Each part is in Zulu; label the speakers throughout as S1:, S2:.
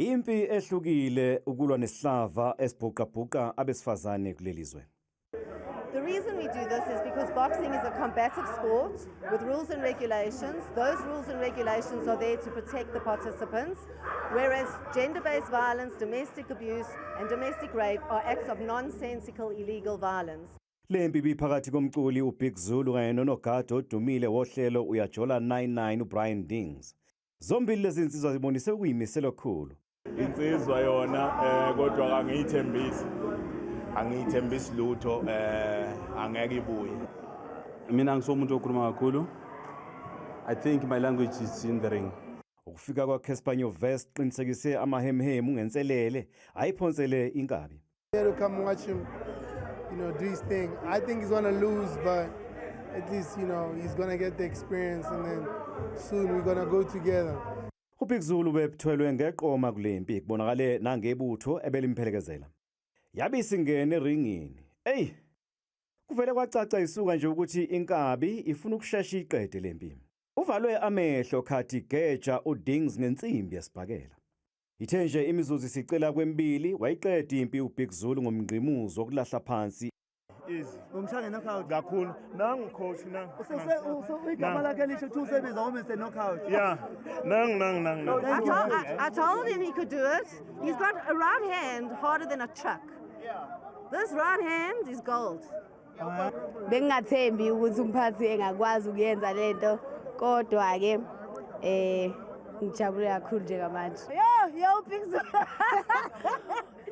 S1: Impi ehlukile ukulwa nesihlava esibhuqabhuqa abesifazane kuleli zwe.
S2: The reason we do this is because boxing is a combative sport with rules and regulations. Those rules and regulations are there to protect the participants, whereas gender-based violence, domestic abuse, and domestic rape are acts of nonsensical illegal violence.
S1: Le mpi ibiphakathi komculi uBig Zulu kanye nonogada odumile wohlelo Uyajola 99 uBrian Dings. Zombili lezi zinsizwa zibonise ukuyimisela okukhulu.
S3: Insizwa yona kodwa angiyithembisi. Angiyithembisi lutho, angeke ibuye.
S4: Mina ngisumuntu okhuluma kakhulu. I think my language is in the ring.
S1: Ukufika kwaCassper Nyovest qinisekise amahemhemu ngenselele ayiphonsele inkabi.
S5: Here to come watch him do his thing. I think he's gonna lose, but at least he's gonna get the experience, and then soon we're gonna go together.
S1: UBig Zulu bebethwelwe ngeqoma kulempi, kubonakale nangebutho ebelimpelekezela. Yabe isingene eringini. Ey! Kuvele kwacaca isuka nje ukuthi inkabi ifuna ukushesha iqede lempi. Uvalwe amehlo khathi geja uDings ngensimbi yesibhakela. Ithe nje imizuzu isicela kwemibili wayiqeda impi uBig Zulu ngomngqimuzo wokulahla phansi.
S3: Easy.
S6: Umshaya nge-knockout.
S3: Kakhulu. Nangu coach, nangu.
S6: Igama lakhe lisho ukuthi usebiza ngo-Mr Knockout.
S3: Yeah. Nangu, nangu, nangu, nangu.
S2: I told him he could do it. He's got a right hand harder than a truck. This right hand is gold.
S7: Bengingathembi ukuthi umphathi engakwazi ukuyenza lento, kodwa ke ngijabule kakhulu njengamanje.
S8: Yo, yo, Big Zulu.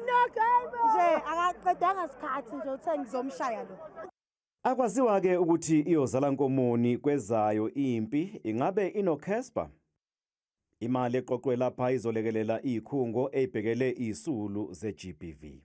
S8: No,
S9: nje akaqedanga sikhathi nje, uthe ngizomshaya lo.
S1: Akwaziwa ke ukuthi iyozala nkomoni kwezayo impi, ingabe inoCasper. Imali eqoqwe lapha izolekelela ikhungo ezibhekele izisulu ze-GBV.